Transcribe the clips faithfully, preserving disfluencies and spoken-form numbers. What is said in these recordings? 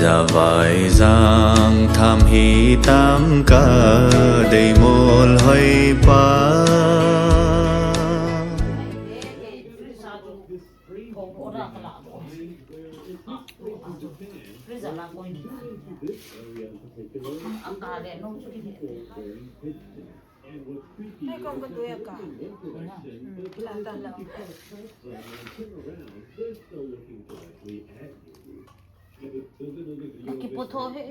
Navai jang tham hi tam ka dei mol hoi pa. Hei, kong ka tuya ka. Hmm, la ta la. Ki pu tho he.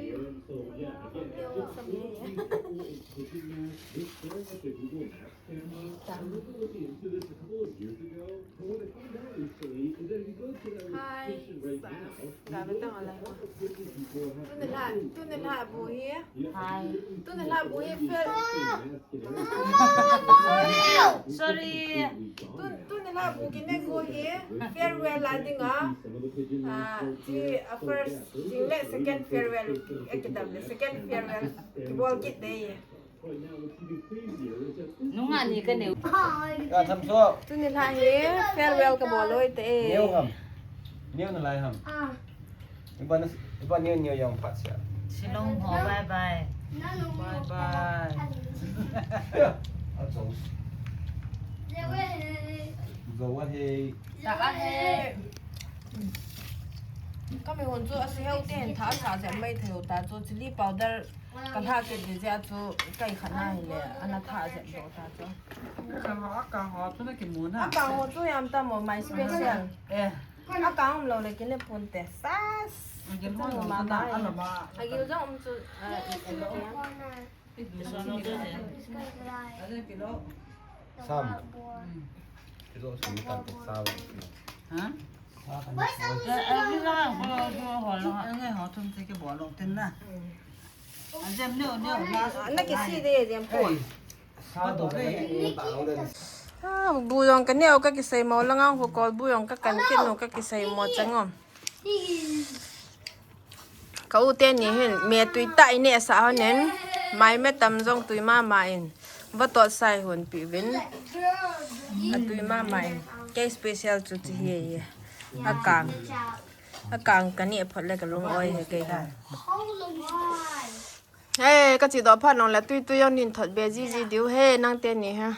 Hi. Tuni la, tuni la bu hi. Hi. Tuni la bu hi fair. Sorry. Tun, tuni la bu kine ko hi. Farewell la dinga. Ah, ti a first ding le second farewell. Ekidam le second farewell. Bol kit de. Nunga ni ka neu. Ka tham so. Tuni la hi farewell ka bol loi te. Neu ham. Neu na lai ham. Ah. Iba na, iba neu neu yang pat sia. Shillong ho, bye bye. Bye bye. Azo. Zo wa he. Ta a he. Ka mi hon chu a si heu te hen tha sa ja mai theu ta chu chili powder. Ka lha kit di jeh a chu kai khat na hi le, ana tha jep doh ta chu. Ka ha, ka ha chu na kimu na. A ka ho chu yam ta mo, my special. Eh. A ka um lo le kine pun te. Sas. A gil ho chu na, a la ma. A gil jong um chu, eh, eh, eh. Sam. Kilo sum tan te sa. Ha? Sa kan. Eh, eh, gil ho, ho, ho, ho, ho. Ngai ho thum te ke bo lo tin na. Na kisi de jem po. Ah, bu jong ka neo ka kisei mo lang ang hu kol bu jong ka kan kit nu ka kisei mo chang o. Ka u te ni hin me tui ta i neh sa hon in mai me tam jong tui mama in va tot sai hun pi vin a tui mama in kei special chu chi hi ye a kang a kang ka neh phot le ka lung oi he kei ha. He, ka chi doh phat nong le tui tui jong nin thot be ji ji diu he, nang te ni ha.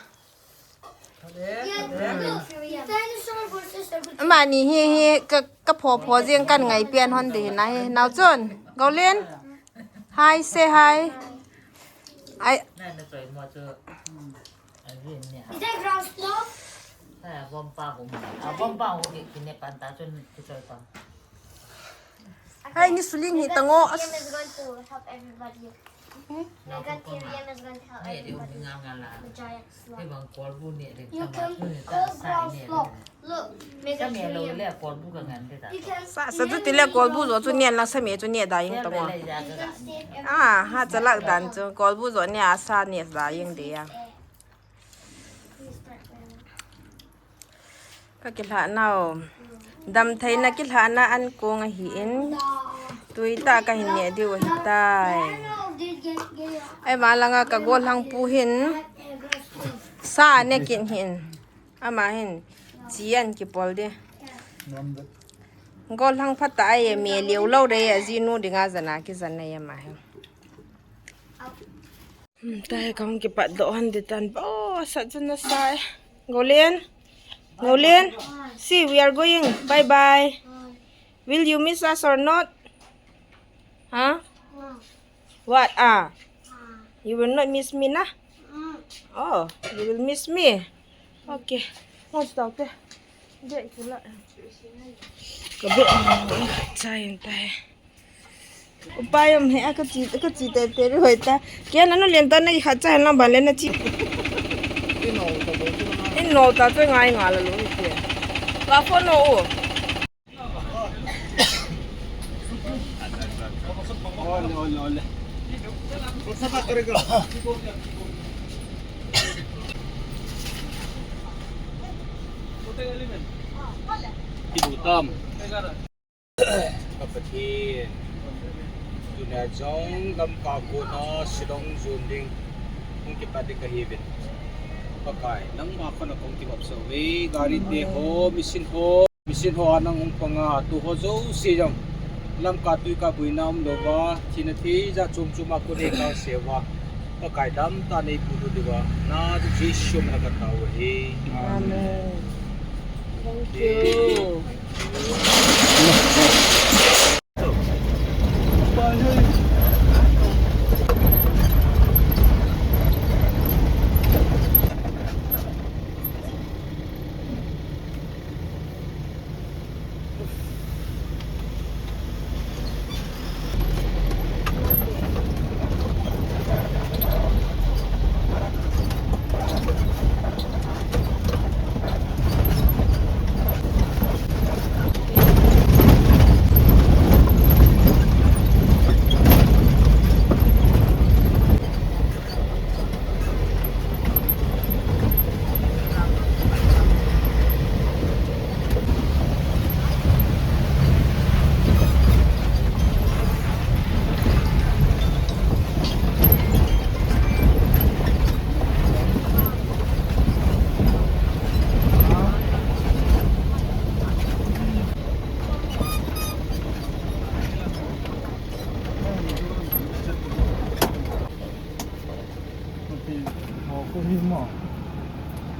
Ama ni hi hi ka, ka pho pho jeng kan ngai pian hon di na hi. Nau chun, Golin. Hi, say hi. Ai. Na na choi mo chu. Is that ground snow? Hai, a bom pa ko. A bom pa ko ki, ki ne pan ta chun ki choi pa. Hai, ni suling hi tango. Mega T V M is going to help everybody. Hmm? Mega T V M is going to help everybody. The giant sloth. You can, oh, ground sloth. Look, Mega T V M. You can, sa, sa chu ti le kolbu jo chu nian lang sa me chu ne da ying tango. You can save everything. Ah, ha chalak dan chu kolbu jo ne a sa ne da ying de ya. Ka kilhah nau. Damtheina kilhahna an kong ahi in. Tui ta ka hin neh diu ahi tai. Ai ma langa ka gollhang pu hin. Sa ne kin hin. Ama hin. Chi an kipol de. Gollhang phat ta ai me liu lo de a jinu dinga jana ki jana ya ma hin. Hmm, ta he kahung kipat doh han di tan. Oh, sa chu na sa e. Golin. Golin. See, we are going. Bye bye. Will you miss us or not? Huh? What? Ah. You will not miss me, na? Oh, you will miss me. Okay. Mo tao te. Dek chu la. Ka be. Sa in ta he. Upa yom he, a ka chi, a ka chi te te ri hoi ta. Kia nanu len ta na i khat cha hen lang ban le na chi. I no ta bo chu na. I no ta chu ngai nga la lo ni ke. Ka phone no u. Ole, ole, ole. Ibu tam. Ka Pathen, tuna jong Lamka kona Shillong jon ding hung kipat ding kahiuvin. Pakai, nangma khut a kong kivopsah uve, gari te ho, machine ho, machine ho a nang hung panga, tu ho jouse jong Lamkai tuikai buina umlouva, thina thei jat chom chom a kon eikang seuva, Pakai damtah a neipuilut diuva, nachu Jesu min a katao ahi. Amen. Thank you.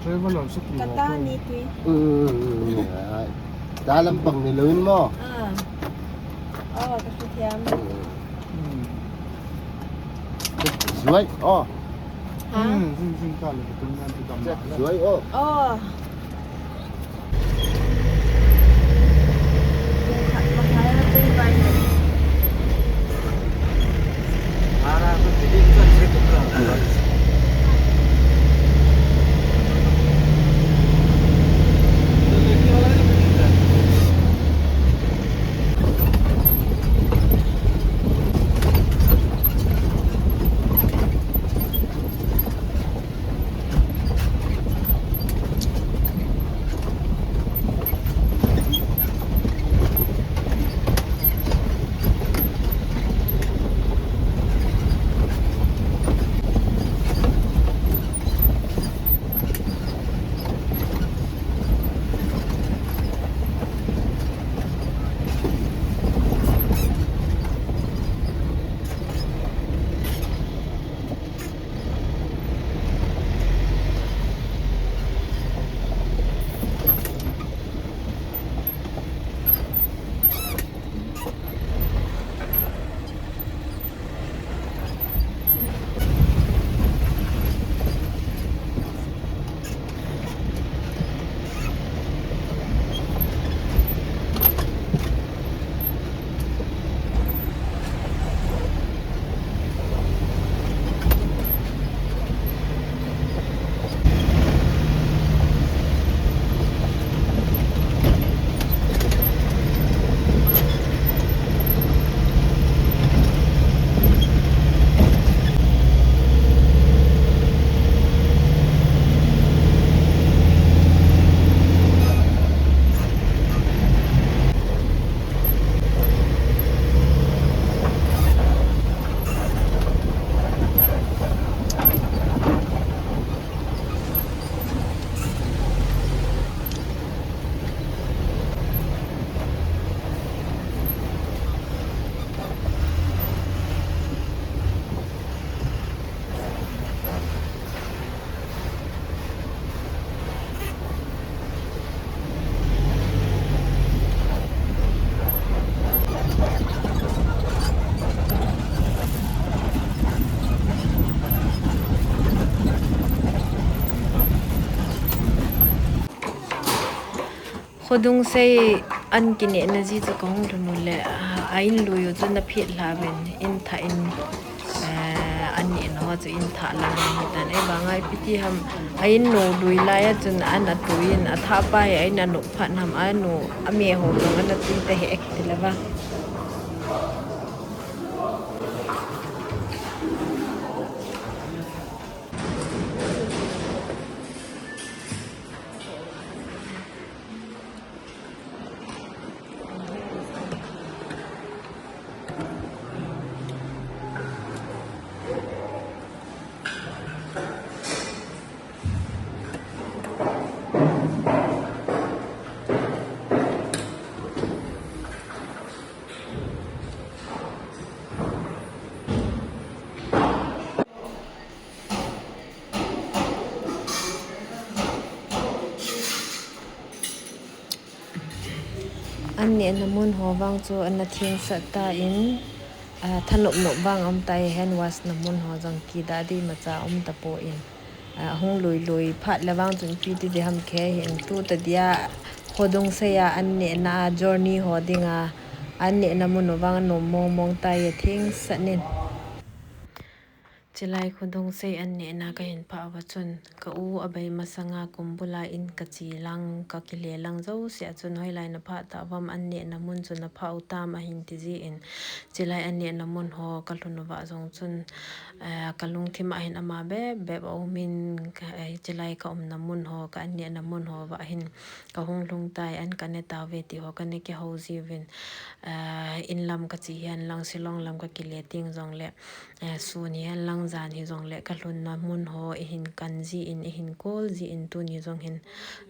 Traveler saki ho. Kata ko ni ti. Hmm, hmm, hmm, hmm. Ai. Dalam pang ni lawin mo. Ah. Oh, kasi siya mo. Hmm. Zuai, oh. Ha? Hmm, sing, sing ka le, tung yan ti dam. Zuai, oh. Oh. Khodung sei an kinehna ji chu kahung lhun u le, a, a in lui u chu na phet lha uvin, in thah in, eh, an nehna ho chu in thah lang in hitan. Ahivanga ipi ti ham, a in nu lui lai a chun an a tui in, a thah pa hi a in a nop phat ham, a nu a me ho jong an a tui ta hi ek ti le va. An nehna mun ho vang chu ana thengsah tan, ah, thanop nop vang aum tai, hand wash na mun ho jong kidah ding imacha aum tapon. Ah, hung lui lui phat le vang chun ipi ti ding ham kei hin tu tadia khodung seiya an nehna journey ho dinga an nehna mun ho vang anom mong mong tai, athengsah in. Chilai khodung sei an nehna kahin phah uva chun, ka u abei masanga kum bula in kache lang, kakile lang jousea chun, hoilai naphah tauvam, an nehna mun chu naphah u tam ahin ti jin, chilai an nehna mun ho kalhun uva jong chun, eh, kalungthim a hin ama bep bep aumin, ka, eh, chilai kaumna mun ho, ka an nehna mun ho uva hin kahung lhung tai, an kane tauve ti ho kana kihou jiuvin, eh, in lam kache hen lang, Shillong lam kakile teng jongle, eh, sun hihen lang jan hijongle kalhunna mun ho eihin kan jin, eihin call jin, tuni jong hin,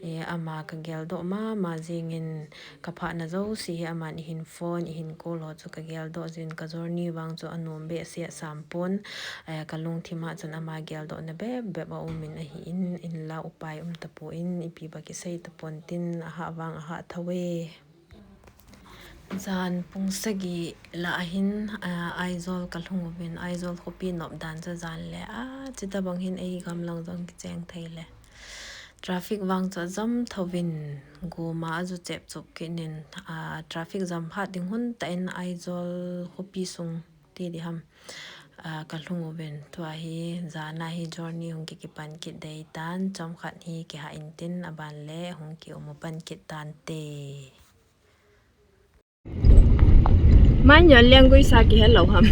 eh, ama kageldoh mama jingin, kaphahna jouse hi aman eihin phone, eihin call ho chu kageldoh jin, ka journey vang chu anom behseh a sam pon, eh, kalungthim a chun ama geldohna bep bep aumin ahin, inla upai um tapon, ipi ba kisei tapon tin, ahah vang ahah thou e. Jan pung sagi lah ahin, ah, Aizawl kalhung uvin, Aizawl khopi nop dan chu jan le, ah, chuti bang hin eigam lang jong kicheng thei le. Traffic vang chu ajam thouvin, guma aju chep chup kit in, ah, traffic jam phat ding hun tah in Aizawl khopi sung ti ding ham, ah, kalhung uvin, tua hi, jana hi journey hung kikipan kit dei tan, chomkhat hi kihah intin, aban le hung kium u pan kit tante. Mind your language sa kihe lou ham.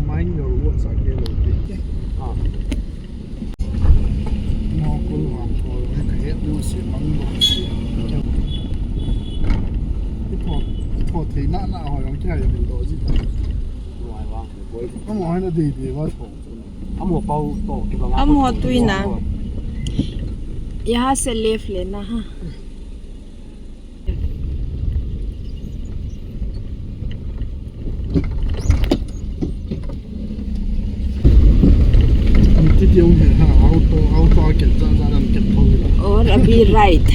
Mind your words sa kihe lou ti. Ah. Ngo kul wa ko he ka he du si mang do si. Ipo, ipo thei na na ho yong kia yin do ji. Ngo ai wa. Amo hai na dei dei va tho. Amo pau to kibang. Amo tui na. Yaha se left le na ha. Titi ong he ha, auto, auto a ket ja ja lam ket tho hi la. Or a be right.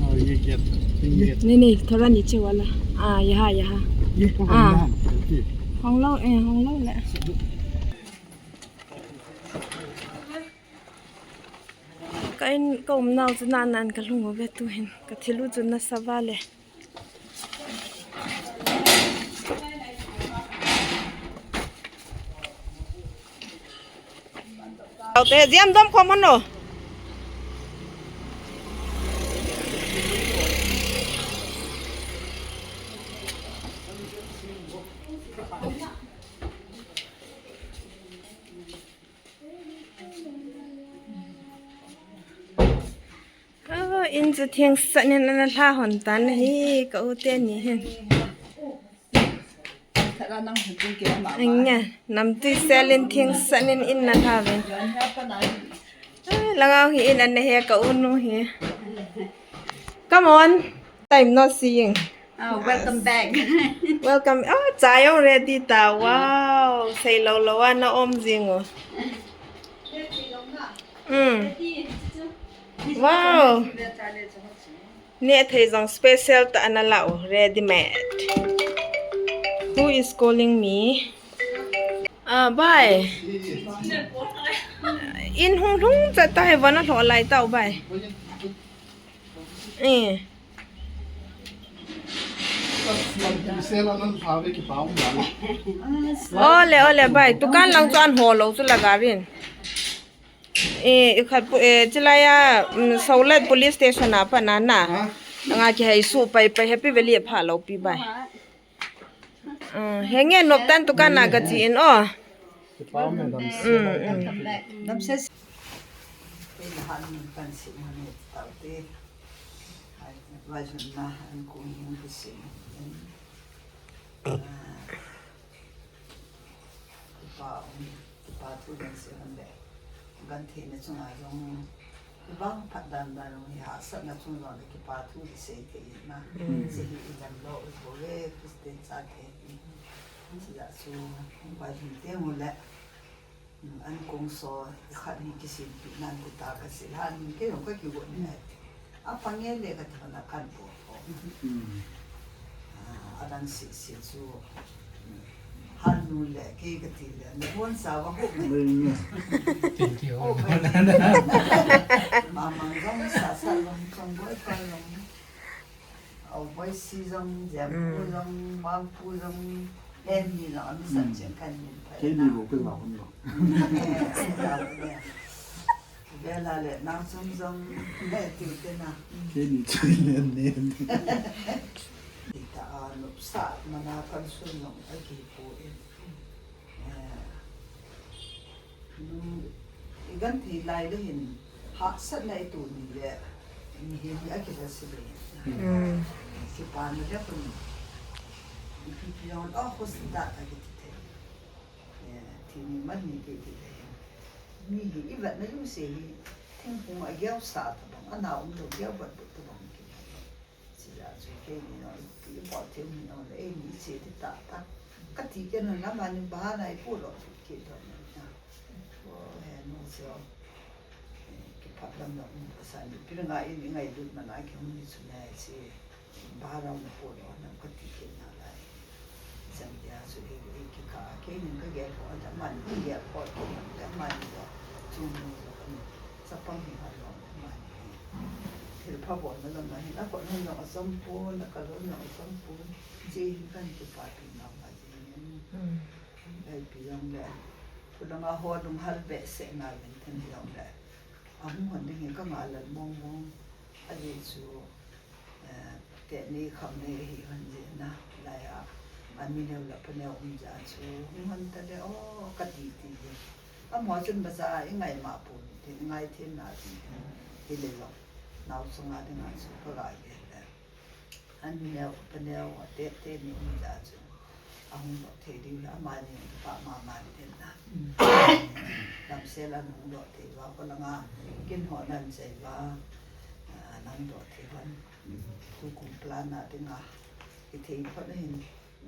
हाँ, ये क्या था? ये नहीं, नहीं, थोड़ा नीचे वाला। हाँ, यहाँ, यहाँ। ये तो हाँ। हम नाम, ये। Hong lo, eh, hong lo le. Ka in, ka umnau chu nan nan kalhung uve tuhin. Ka thil u chu nasa vale. Aute, jam dom khom hon lo. Oh, in chu thengsah in ana lha hon tan ahi, ka u teni hin. Thara nang hun tin ke ama ama. Eng nge, namtui sel in thengsah in in ana lha uvin. Yuan ha pa na. Ah, langa hi in ana he ka u nu hi. Come on. Time not seeing. Oh, welcome back. Welcome. Oh, chai jong ready ta. Wow. Sei lou lou a na um jing u. Mm. Wow. Neh thei jong special tah ana la u, ready made. Who is calling me? Ah, bye. In hung lhung chat ta, he vana lho lai tau bye. Eh. Ole, ole, bye. Dukan lang chu an ho lou chu la garin. Eh, i khat pu-, eh, chilai a, mm, Solet Police Station a pat na na. Ha? Nga kihei suh pai pai Happy Valley a pha lou pi bye. Mm, henge nop tan dukan a ka chi in o. Kipa um e, damsel. Mm, mm. Damsel. Ina han kan si mani taute. Hai, vai jun na han ku hin ku si. Ah, kipa um, kipa thu kan si han le. Kan thi na chunga jong. Ibang phat dan dan hi hahsatna chung jong le kipa thu kisei thei na. Mm. Hiche hi i lam lou i bol le Christian chate hi. Hiche a chu hung pai hung teng u le. An kong so khat ni kisin pi nan ku ta ka si la ni ke yong ka ki wo ni ai. A pa nge le ka ta na kan ko ko. A dan si si chu. Han nu le ke ka ti le ni won sa wa ko. Thank you. Mamang jong sa sa long chong boi pa long. Au boi si jong, jam pu jong, mang pu jong, en ni long, mi san chen kan ni pa. Ke ni bo ke ba ko ni lo. Vela le nang song song le tiu te na. Ke ni chui nen nen. Ita a nup sa mana kan sun long a ki pu in. Eh, nu i gan thei lai le hin hahsatna i tu ni le ni hin a ki la si le. Kipana le kun. Ipi pi long a hospital a ki ti te. Eh, thi ni man ni kiti le. Mi hi i vet na jong se hi, thingphung a gel sa tabang, a na um lo gel vet tabang kiti. Sijeh chu kei ni jong, i bol thei ni jong le, ei ni che ti ta ta. Ka ti kei na la ma ni ba na i pu lo kiti lo na. O, he nu che o. Eh, kipah lam na um ka sa ni, pi nga i ni ngailut man a ki hung ni chu na che. Ba rau na po lo na ka ti ke na lai. Chan dia chu hi hi ki ka ke nin ka gel ko da man ki gel ko da man da man da chu ni lo ni. Sa pang hi ha lo da man. Thil pha bo na da man na ko na no a som po na ka lo na a som po. Ji hin kan ki pa pi na ma ji ni. Ai pi jong le. Ko da ma ho dum hal be se na len ten jong le. A hung hon ding hi ka nga lal mong mong. A ji chu. Eh, te ni kham ni hi hon ji na, lai a, a mi neo la pa neo um ja chu, hung hon ta le, o, ka ti ti ji. A mo chun ba sa, i ngai ma pu ni, ti ngai thim na ti, ti le lo. Nau sunga ding a chu, ka ga ge le. A mi neo, pa neo, a te, te ni um ja chu. A hung doh thei diu hi, amani pa mama ten na. Damsel a hung doh thei va, ko langa kin ho nan sei va, a, nang doh thei van. Tu kum plan na dinga, i thei phot na hin.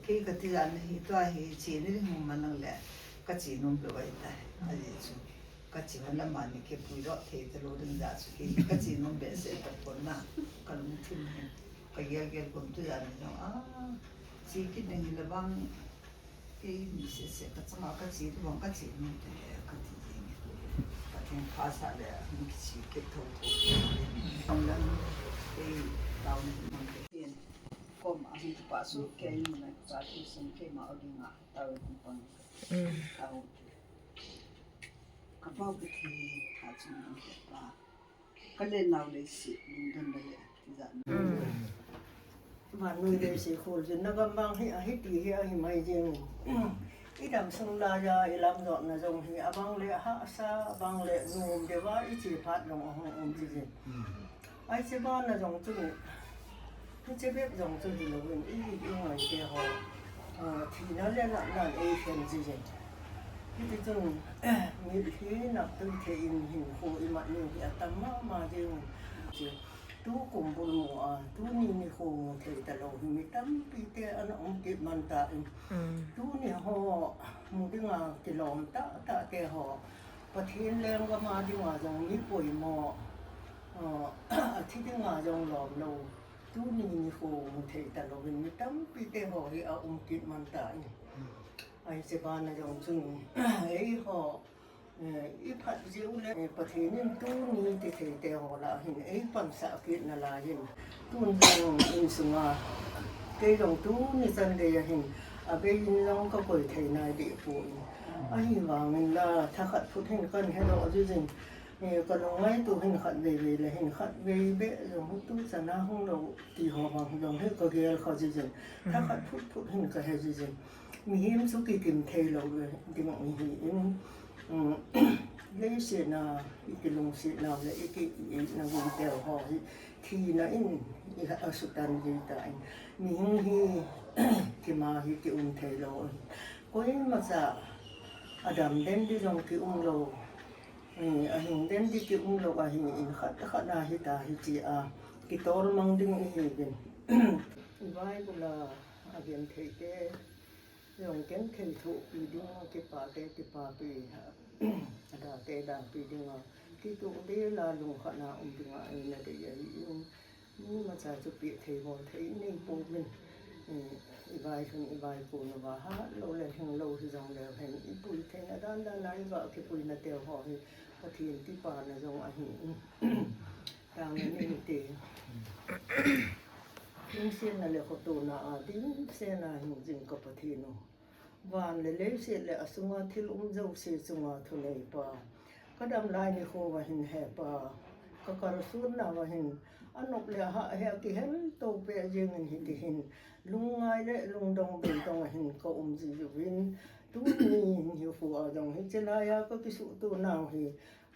Kei ka ti jan na hi, tua hi, chi ni ding hung man lang le, ka chi nom lo ai ta, a ji chu. Ka chi van la mani ke pui doh thei ta lo ding ja chu, kei ka chi nom be se ta pon na, ka lung thim hin. Ka gel gel kum tu jan ni jong, a, chi kit ding hi la bang, Kei mi se se ka changa ka chi, tu bang ka chi, mi te le ka ti ding. Ka theng pha sa le, mi ki chi ke tho tho. Tong lang, kei tao ni mang ke tien. Kom a mi pa su ke ni na ka ti sung ke ma o ding a, tao ni pang. Tao. Ka pa ke ti, ka chi mang ke pa. Ka le nau le si, lungdon le, ti jan. Vannoi leiset khol jin na gam vang hi, a hiti hi ahi mai jing. I dam sung laiya, i lam jotna jong hi, abang le hahsa, abang le nom deuva, i che phat jong ahung um ji jin. Ai che bana jong chu, i che bep jong chu hi louvin, i, i ngoi te ho. Ah, thina le natnan ei khen ji jin. Hiti chun, mi hi nak tui thei in hinkho i mat ni hi atam mama jing. Chu, Tu kum bul mu a, tuni nikho mu thei talou hi mi tampi te ana um kit man tan. Tuni ho mu dinga kilom tah tah te ho, Pathen lenggam a dinga jong mi poimo, a thi dinga jong lom lou. Tuni nikho mu thei talou hi mi tampi te ho hi a um kit man tan. Ahi che bana jong chun, eiho, Eh, i phat jeh u le, eh, Pathen in tuni ti thei te ho lah hin ei pansah kit nalai in. Tun jong insunga, kei jong tuni chan gei a hin, abei in jong ka koi thei nai deh poi. Ahivangin la, thakhat phut hin kan hedoh jin, eh, ka lungngaito hin khatvei vei le hin khatvei beh jong tu chan a hung lou ti ho vang jong hi ka gel kha jin. Thakhat phut phut hin ka he jin. Mihem chu kikim thei lou ding ahi in, um, leiset a i kilungset nau le i ki, i na gun tel ho hi thina in i asutan ji tan. Mihem hi kima hi kium thei lou. Koima cha adam den di jong kium lou. Eh, ahing den di kium lou ahi in khat khat a hita hi chi a kitol mang ding ihi vin. Bible a agen thei te. Jong ken thei thoh pi ding, kipa te, kipa pi. Adate dampi dinga, kituh dela lungkhatna um dinga eina dei ahin, mi macha chu pehthei bolthei inei pouvin. Eh, ivailhun ivaikon uva hatlou le lhinglou hijongleu hen, ipui theina dandan a iga kipuina teu ho hi Pathen kipana jong ahin. Tangna neite. Lungsetna le khotona a dimset a hingjing ka Pathen u, van le leiset le asunga thil um jouse chunga thuneipa, kadam lai nikho uva hin hepa, kakalsonnauva hin anop le ahah hi akihelto peh jengin hitihin lungngai le lungdong beidong a hin kaum jiuvin, tuni nikho a jong hiche laiya kakisuhtonau hi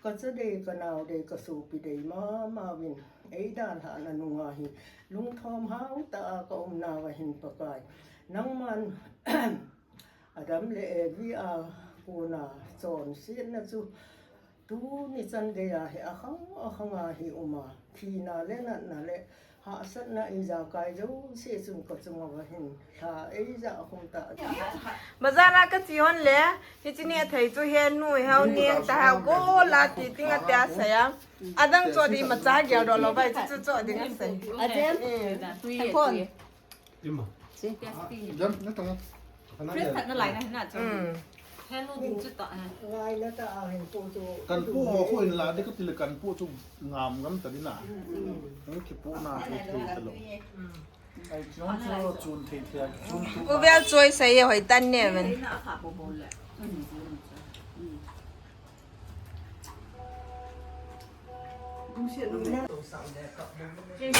kacha dei, kanao dei, kasopi dei mama uvin eidalhahna nunga hi lungthom haotah a kaumnauva hin Pakai, nangman Adam le Evi a kona chonsetna chu tuni chan geiya hi akhang akhanga hi uma, thina le natna le hahsatna ijakai jouse chun kachunguva hin lha eija khum ta. Bazar a kache hon le, hiche ni athei chu henu heo ni taha gola ti ting atia seiya. Adang chu di macha geldoh lou vai chu chu chu ding asei. Ajem. Tui, tui. Ima. Jam na tang. Fresh khat na lai na na chu. Henu ding chu ta. Ngai na ta a hin pu chu. Kan pu ho khu hin la de katile kan pu chu ngam ngam ta dina. Nang kipu na chu thei talou. Ai chon chu chun thei thei chun tu. Uvel choi seiye hoi tan ne men.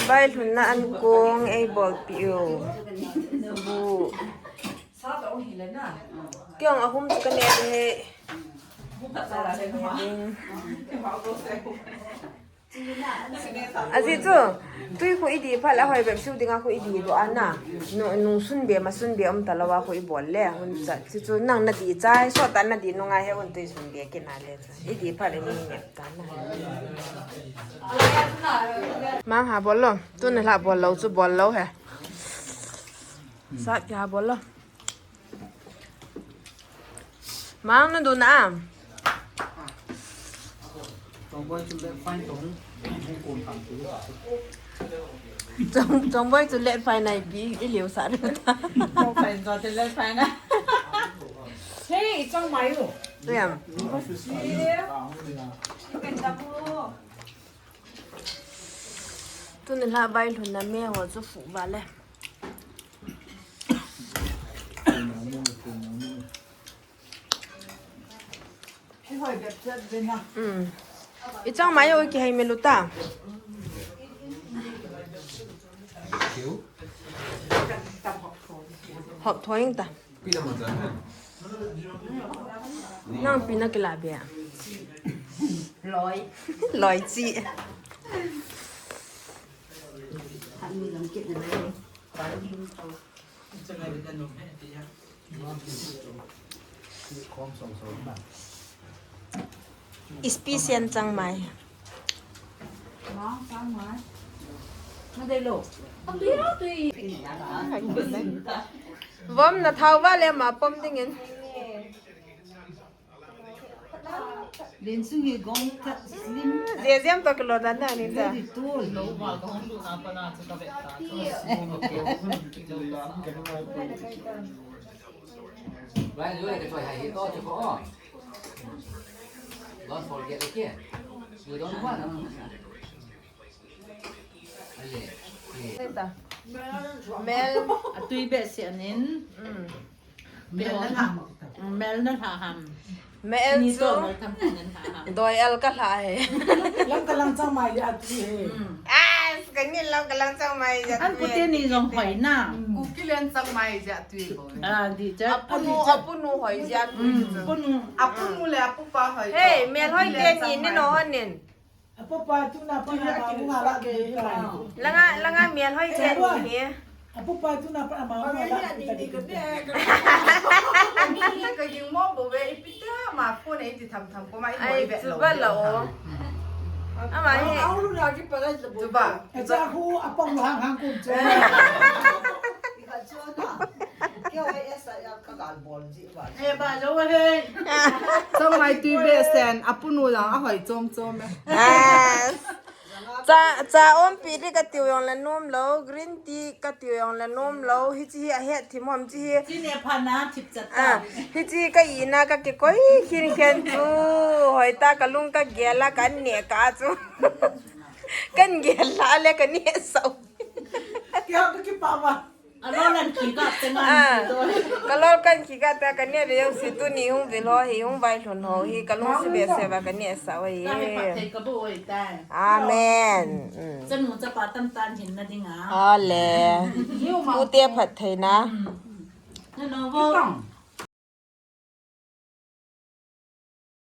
Vailhunna ankong eibolpeh u. Bu. Keiin ahum chu kaneh ding ahi. Ajeh chu, tui khu idi phat le ahoi bep seiyu dinga khu idi doh ana. Nu, nung sun be, ma sun be um talouva khu ibol le, hun cha. Chuchu nang nadi chai, sot a nadi nunga he un tui sun be kina le chu. Idi phat le ni nep ta na. Mang ha bol lou, tuna la bol lou chu bol lou he. Sat kya bol lou. Mang na dun a. Chongboi chu let fine tong. Chong, Chongboi chu let fine nai pi, i liu sa ru ta. Chong fine, chong te let fine na. Hey, chong mai u. Tuiam. Tuni la vailhunna me ho chu fuh vale. Um. I chang mai o kihei melu ta. Hop thoing ta. Nang pi na kila bia. Loi. Loi chi. Special chang mai. Vom na thau va le ma pom ding in. Len sung hi gong khat slim. Jejam to kilo dan na ni ta. Very tall. Right, you like to try high heel, oh. Don't forget, okay? You don't want. Mel. Atui be si anin. Mm. Mel na ham. Mel na ham. Mel chu. Doi el ka lha he. Lang ka lang chang mai le atui he. As, ka ngin lang ka lang chang mai le atui. An kute ni jong hoi na. Kuki len chang mai le atui ko. Ah, di cha. Apunu, apunu hoi le atui. Apunu. Apunu le apupa hoi. Hey, mel hoi te ni ni no honin. Apupa tuna pa na ma ngu nga la ke hi mai. Langa, langa mial hoi che ni hi. Apupa tuna pa na ma ngu nga la ke ta ni ke. Ni ka jing mo bo ve ipi ta ma phone e ti tham tham ko mai mo i ve lo. Ai, chu ba la o. Ama hi. Au lu na ki pa la chu ba. E cha hu apa lu hang hang kum che. I ka chu na. Kei S I R ka gal bol ji ba. Eh, ba jo he. Chomai tui be sen, apunu lang ahoi chom chom e. Yes. Cha cha om pi di ka tiu yong la nom lo, green tea ka tiu yong la nom lo, hi chi hi a het thim hom chi hi. Chi ne pha na thip chat Ah, ta. hi chi ka i na ka ke koi khin khen chu. Hoi ta ka lung ka gel la ka ne ka chu. Kan gel la le ka ne sau. Kya ka ki pa ba. A lo lan ki ka te ngan Ah, ki to. Ka lol kan ki ka ta ka ne de yong si tu ni hung vil ho hi hung vai lhun ho hi ka lung si be se ba ka ne sau hi. Ka he pa te ka bo oi ta. Amen. Mm. Chanu chapa tam tan hin na ding a. Ale. Ute phat thei na. Na no bo.